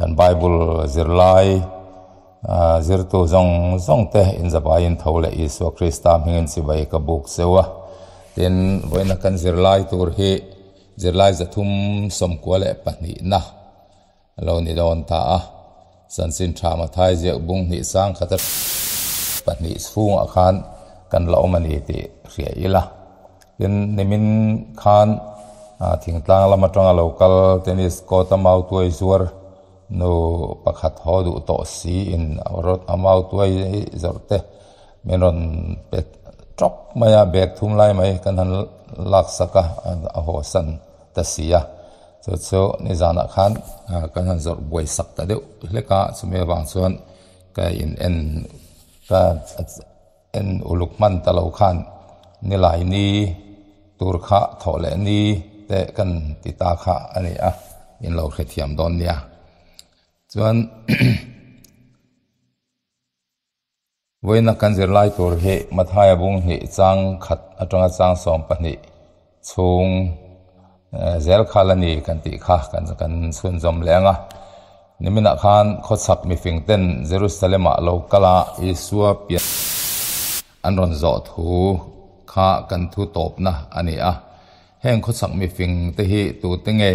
Kan Bible zirlai zirtu zawng zawng te inzavaiin tho leh Isua Krista hmingin chibai ka buk cheu a. Tin, vawiina kan zirlai tur hi zirlai 392 na a lo ni dawn ta a. Chanchin tha Mathai ziak bung hnih sang khata pahnih chhungah khan kan la awm a ni tih hria ila. Tin, nimin khan thingtlang lam atanga lo kal tennis court a mau tuai zuar nu pakhat haw duh tawh si in a mau tuai zawrh te min rawn pe tawk mai a, bag thum lai mai kan han lak sak a, a haw san ta si a. Chu chu nizanah khan kan han zawrh buai sak ta deuh hlek a, chumi avang chuan ka in en ka en uluk hman ta lo khan nilai ni tur kha thawh leh ni te kan ti ta kha a ni a, in lo hrethiam dawn nia. Chuan Vawiina kan zirlai tur hi Mathaia bung hnih chang khat atanga chang 12 chhung zel kha la ni kan tih kha kan kan chhunzawm leh ang a. Niminah khan khawchhak mifing ten Jerusalem-ah lo kal a Isua pian an rawn zawh thu kha kan thu tawpna a ni a. Heng khawchhak mifing te hi tute nge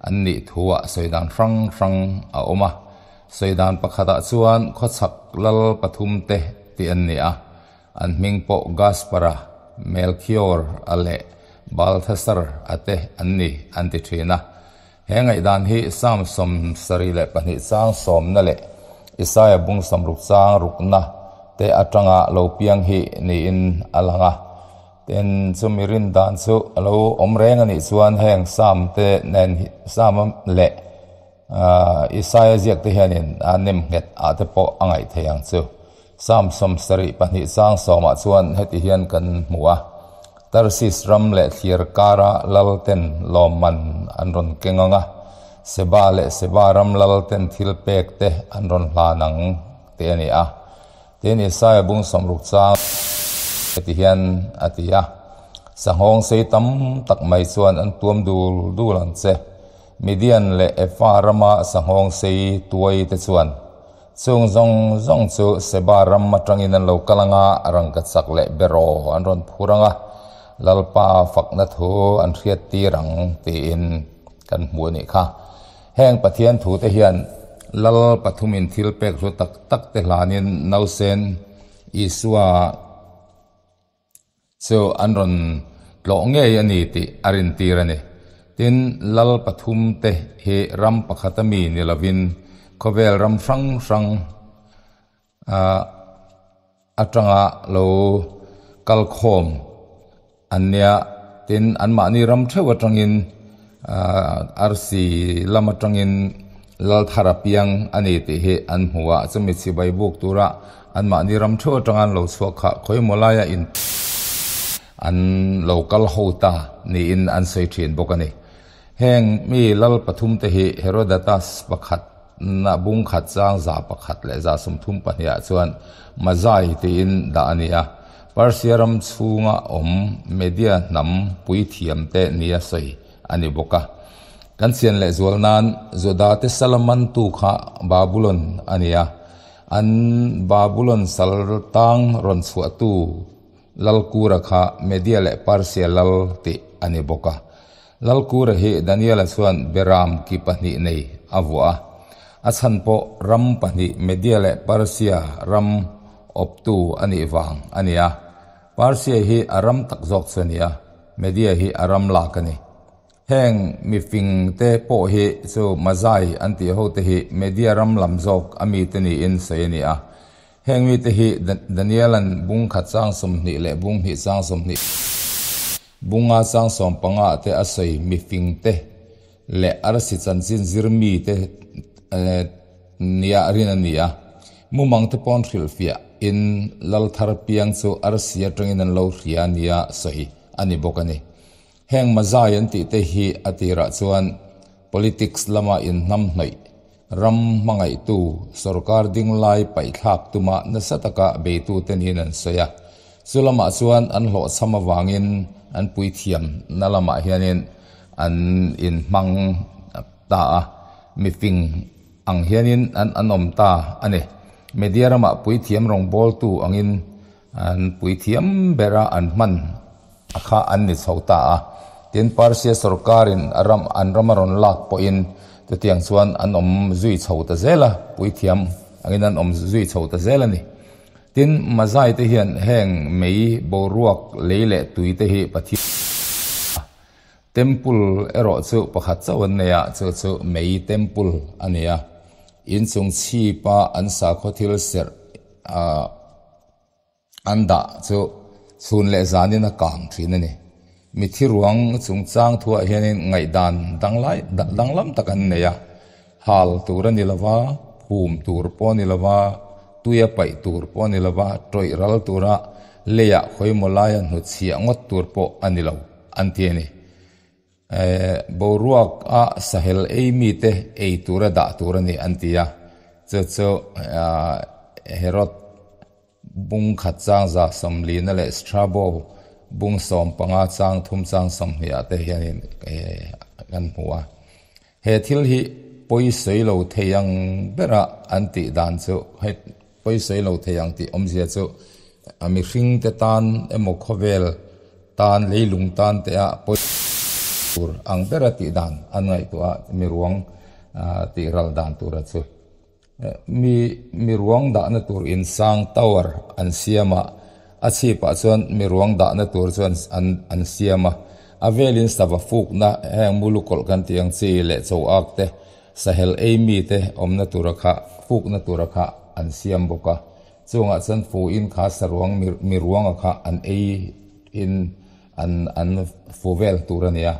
an nih thuah sawi dan hrang hrang a awm a. Sawi dan pakhatah chuan khawchhak lal pathum te tih an ni a, an hming pawh Gaspara, Melchior a leh Balthasar a te an ni an ti thin a. He ngaihdan hi Psalm 72 chang sawmna leh Isaia bung 60 chang rukna te atanga lo piang hi niin a lang a. Tin, chumi rin dan chu a lo awm reng a nih chuan heng Psalm te nen Psalm leh Isaia ziak te hianin a nem nghet ah te pawh a ngaih thei ang chu. Psalm 72 chang sawmah chuan heti hian kan hmu a, Tarsis ram leh thlir kara lal ten lawmman an rawn keng ang a, Seba leh Seba ram lal ten thil pek te an rawn hlan ang tih a ni a. Tin, Isaia bung 60 chang heti hian a ti a, Sanghawng sei tam tak mai chuan an tuam dul dul ang che. Midian leh Efa rama sanghawng sei tuai te chuan chung zawng zawng chu Seba ram atangin an lo kal anga rangkachak leh beraw an rawn phur anga Lalpa fakna thu an hriat tir ang tiin kan hmu a nih kha. Heng Pathian thu te hian Lal pathumin thil pek hlu tak tak te hlanin nausen Isua chu an rawn tlawh ngei a ni tih a rintir a ni. Tin, Lal pathum te hi ram pakhata mi ni lovin khawvel ram hrang hrang atanga lo kalkhawm an nia. Tin, anmahni ram theuh atangin arsi lam atangin lal thar a piang a ni tih hi an hmu a. Chumi chibai buk tura anmahni ram theuh atanga an lo chhuak kha khawimaw laia in an lo kal ho ta niin an sawi thin bawk a ni. Heng mi lal pathum te hi Herodotus pakhat na bung khat chang 100 leh 132 ah chuan Mazai tiin dah a ni a. Persia ram chhunga awm Media hnam puithiam te nia sawi a ni bawk a. Kan chian leh zual nan Juda te Salaman tu kha Babulon a ni a. An Babulon sal tang rawn chhuah tu Lalkura kha Media leh Persia lal tih a ni bawk a. Lalkura hi Daniela chuan Beram ki pahnih nei a vuah a. A chhan pawh ram pahnih Media leh Persia ram awptu a nih vang a ni a. Persia hi a ram tak zawk chu a ni a, Media hi a ram lak a ni. Heng mifing te pawh hi chu Mazai an tih ho te hi Media ram lam zawk a mi te niin sawi a ni a. Heng mi te hi Daniela'n bung khat chang 20 leh bung hnih chang 20 bunga chang 15 ah te a sawi mifing te leh arsi chanchin zir mi te nia rin a ni a. Mumang te pawn hrilhfiah in lal thar piang chu arsi atangin an lo hria nia sawi a ni bawk a ni. Heng Mazai an tih te hi a tirah chuan politics lama inhnam hnawih ram hmangaihtu sorkar dinglai paihthlak tuma nasa taka beitu te niin an sawi a. Chu lamah chuan an hlawhchham avangin an puithiam na lamah hianin an inhmang ta a, mifing. ang hianin an an awm ta a ni. Media ramah puithiam rawngbawltu angin an puithiam bera an hman a kha an ni chho ta a. Tin, Persia sorkarin a ram an ram a rawn lak pawhin chutiang chuan an awm zui chho ta zel a, puithiam angin an awm zui chho ta zel a ni. Tin, Mazai te hian heng mei, boruak, lei leh tui te hi Pathian a. Temple erawh chu pakhat chauh an nei a, chu chu mei temple a ni a. Inchung chhipa an sakhaw thil serh an dah chu chhun leh zanin a kang thin a ni. Mithi ruang chungchang thuah hianin ngaihdan danglai danglam tak an nei a, hal tur a ni lo va, phum tur pawh a ni lo va, tuia paih tur pawh a ni lo va, tawih ral tura leiah khawimaw laia hnutchhiah ngawt tur pawh a ni lo an ti a ni. Boruak a sahel ei mite ei tura dah tur a ni an ti a, chu chu Herod Bung khat chang 140 leh Strabo bung 15 chang thum chang 20 ah te hianin kan hmu a. He thil hi pawi sawi lo thei ang bera an tih dan chu hei pawi sawi lo thei ang tih awmzia chu mihring te tan emaw khawvel tan leilung tan te ah pawi tur ang bera tih dan an ngaihtuah a miruang tih ral dan tura chu. Mi mi ruang dahna tur insang, tower, an siam a, a chhipah chuan mi ruang dahna tur chu an an an siam a. A velin sava fukna heng mulukawlh kan tih ang chi leh chaw ak te, sahel ei mi te awmna tura kha fukna tura kha an siam bawk a. Chungah chuan fuin kha saruang mi mi ruanga kha an ei in an an fu vel tur a ni a.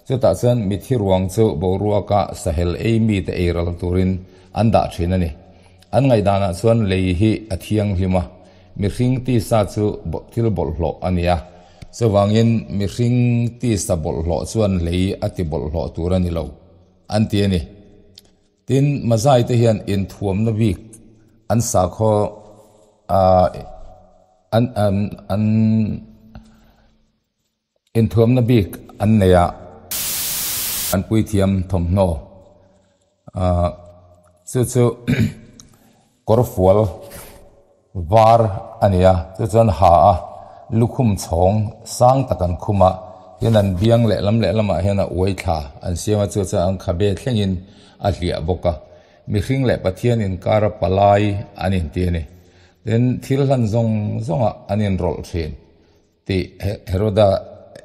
Chutah chuan mithi ruang chu boruaka sahel ei mite ei ral turin an dah thin a ni. An ngaihdanah chuan lei hi a thianghlim a, mihring tisa chu thil bawlhhlawh a ni a. Chuvangin mihring tisa bawlhhlawh chuan lei a ti bawlhhlawh tur a ni lo, an ti a ni. Tin, Mazai te hian inthuamna bik an sakhaw an an. Inthuamna bik an nei a, an puithiam thawmhnaw ah chu chu kawrfual var a ni a, chu chuan ha a lukhum chhawng sang tak an khum a, tin an biang lehlam lehlamah hian a uai thla an siam a, chu chuan an khabe thlengin a hliah bawk a, mihring leh Pathian inkara palai an inti a ni. Tin, thil hlan zawng zawngah an inrawlh thin. Tih Heroda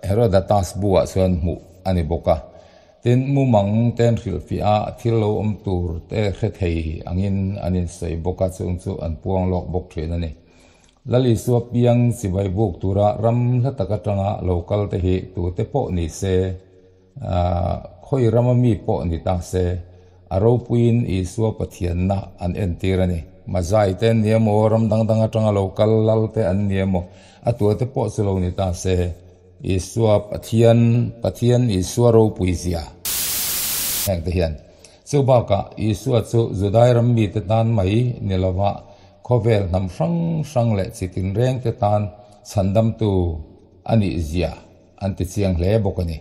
Herodotus buah chuan hmuh a ni bawk a. Tin, mumang te an hrilhfiah a, thil lo awm tur te hre thei angin an insawi bawk a, chung chu an puang lawk bawk thin a ni. Lal Isua piang chibai buk tura ram hla tak atanga lo kal te hi tute pawh ni se, khawi rama mi pawh ni ta se, a ropuiin Isua Pathianna an entir a ni. Mazai te an ni emaw, ram dang dang atanga lo kal lal te an ni emaw, a tua te pawh chu lo ni ta se, Isua Pathian, Pathian Isua ropui zia heng te hian. Chu bakah Isua chu Judai ram mite tan mai ni lova khawvel hnam hrang hrang leh chi tinreng te tan chhandamtu a nih zia an ti chiang hle bawk a ni.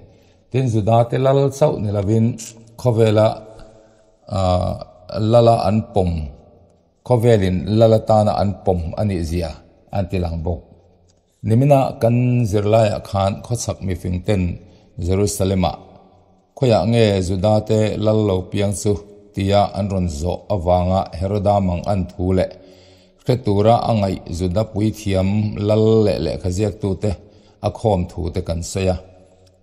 Tin, Juda te lal chauh ni lovin khawvela lala an pawm, khawvelin lal atana an pawm a nih zia an ti lang bawk. Nimina kan zirlaiah khan khawchhak mifing ten Jerusalem-ah khawiah nge Juda te lal lo piang chu tia an rawn zawh avanga Heroda mang an thu leh Hre tura a ngaih Juda puithiam lal leh lehkha ziaktute a khawm thu te kan sawi a.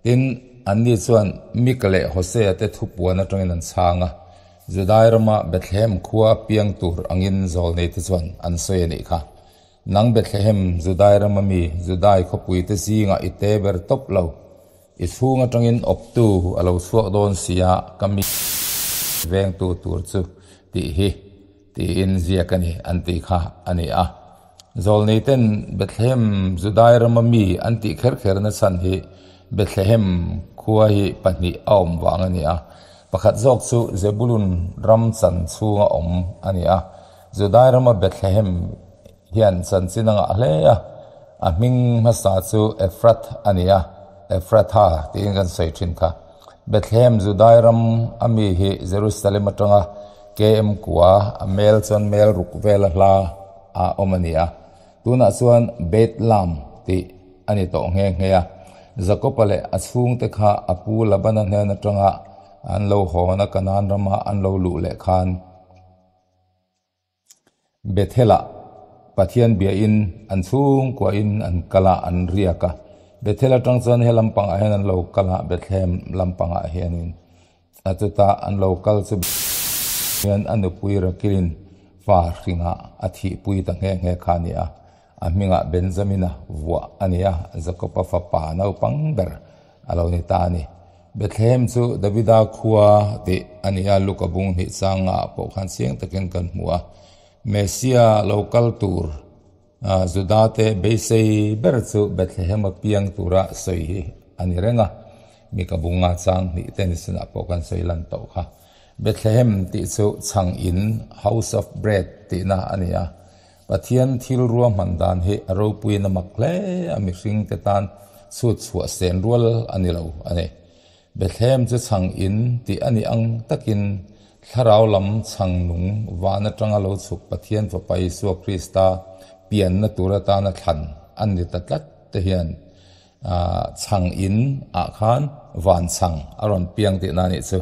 Tin, anni chuan Mika leh Hosea te thupuan atangin an chhang a, Judai rama Bethlehem khua piang tur angin zawlneite chuan an sawi a nih kha. Nang Bethlehem, Judai rama mi, Judai khawpuite zingah i te ber tawp lo. I chhung atangin awptu a lo chhuak dawn sia ka mi vengtu tur chu tih hi. Tiin ziak a ni an tih kha a ni a. Zawlneiten Bethlehem Judai rama mi an tih kher kher na chhan hi Bethlehem khua hi pahnih a awm vang a ni a. Pakhat zawk chu Zebulun ram chan chhunga awm a ni a. Judai rama Bethlehem hian chanchin a ngah hle a, a hming hmasa chu Ephrath a ni a, Ephratha tiin kan sawi thin kha. Bethlehem Judai ram a mi hi Jerusalem atanga. KM kua a mel chuan mel ruk vela hla a awm a ni a. Tunah chuan Bethlam tih a ni tawh nghe nghe a. Jakob-a leh a chhungte kha a pu Labana hnen atanga an lo hawn a Kanaan rama an lo luh leh khan Bethel-ah Pathian biain an chhungkuahin an kal a, an riak a. Bethel atang chuan he lampangah hian an lo kal a, Bethlehem lampangah hianin a chutah an lo kal chu hian a nupui Rakilin fa hringah a thihpui ta nghe nghe kha a ni a. A hmingah Benjamina vuah a ni a, Jakob-a fapa naupang ber a lo ni ta a ni. Bethlehem chu Davida khua tih a ni a, Luka bung hnih changah pawh khan chiang takin kan hmu a. Messia lo kal tur Juda-te beisei ber chu Bethlehem-a piang tura sawi hi a ni reng a, Mika bunga chang hnih te ni sinah pawh kan sawi lan tawh kha. Bethlehem tih chu chhang in, house of bread, tihna a ni a. Pathian thil ruahman dan hi a ropuiin a mak hle a, mihringte tan chhut chhuah sen rual a ni lo a ni. Bethlehem chu chhang in tih a nih ang takin thlarau lam chhang nung van atanga lo chhuk Pathian Fapa Isua Krista pianna tur atana thlan an ni ta tlat te hian chhang in ah khan van chhang a rawn piang tihna a nih chu.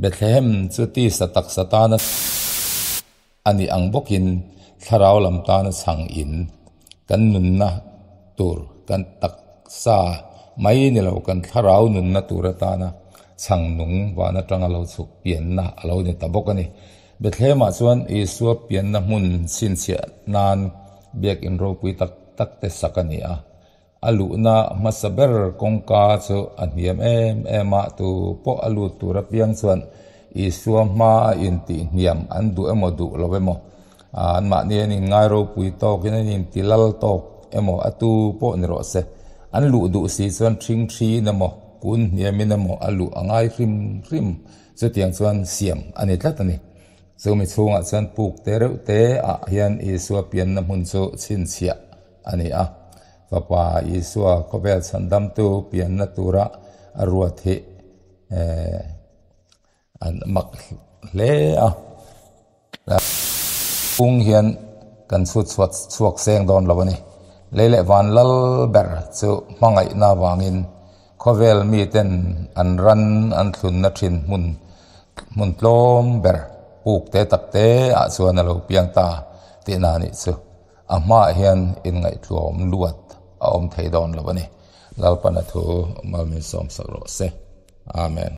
Bethlehem chu tisa taksa tana A nih ang bawkin thlarau lam tana chhang in kan nunna tur kan taksa mai ni lo kan thlarau nunna tur atana chhang nung van atanga lo chhuk pianna a lo ni ta bawk a ni. Bethlehem-ah chuan Isua pianna hmun chhinchhiah nan biakinn ropui tak tak te sak a ni a. A luhna hmasa ber kawngka chu a hniam em em a, tu pawh a lut tur apiang chuan Isua hma a intih hniam an duh emaw duh lo emaw, anmahni an inngai ropui tawkin an inti lal tawk emaw a tu pawh ni rawh se. An luh duh si chuan ṭhing ṭhiin emaw, kun hniamin emaw a luh a ngai hrim hrim. Chutiang chuan siam a ni tlat a ni. Chumi chhungah chuan puk te reuh te ah hian Isua pianna hmun chu chhinchhiah a ni a. Fapa Isua khawvel chhandamtu pianna tura a ruat hi an mak hle a. Kung hian kan chhut chhuat chhuak seng dawn lo a ni. Lei leh van lal ber chu hmangaihna avangin khawvel miten an ran an thlunna thin hmun hmun tlawm ber puk te tak te ah chuan a lo piang ta tihna a nih chu. A hmaah hian inngaihtlawm luat a awm thei dawn lo a ni. Lalpana thu mal min sawmsak rawh se. Amen.